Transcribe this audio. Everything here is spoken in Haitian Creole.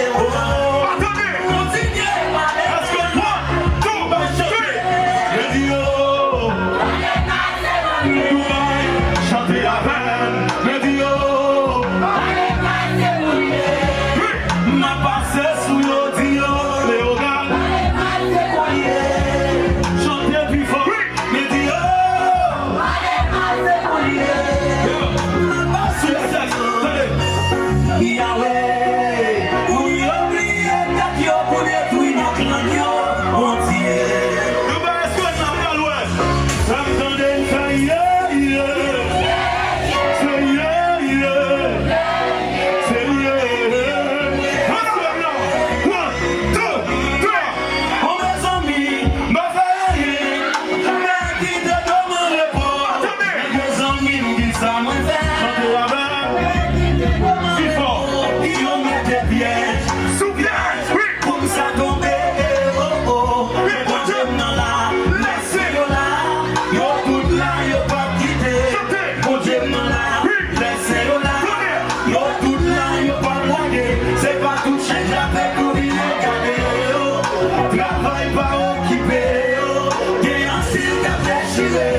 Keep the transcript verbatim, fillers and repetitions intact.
Atande! Èske one, two, three? Mwen di yo, Dubai, chante avè m. Mwen di yo, m ap pase sou yo, di yo, Leogane, chante pi fò. Mwen di yo, Yahweh, pou yo bliye tèt yo, pou detwi nòt lang yo, Bondye. Nou pa espere n ap pral wè. Sa m tande m fè, yeah, yeah. Se yeah, yeah. Se yeah. One, two, three. Bon, mezanmi, m pa fè anyen. Mwen kite do m an repo. Mezanmi, m di sa mwen fè. Chante avè m. Pi fò. Yo mete pyèj sou pyèj. Wi. Pou m sa tonbe, eh, oh, oh. Men Bondye m nan la, lèse yo la. Yo tout la, yo p ap kite. Bondye m nan la, lèse yo la. Yo tout la, yo p ap lage. Se pa tout chen k ap kouri yo gade yo. Travay pa okipe yo. Gen ansil k ap dechire.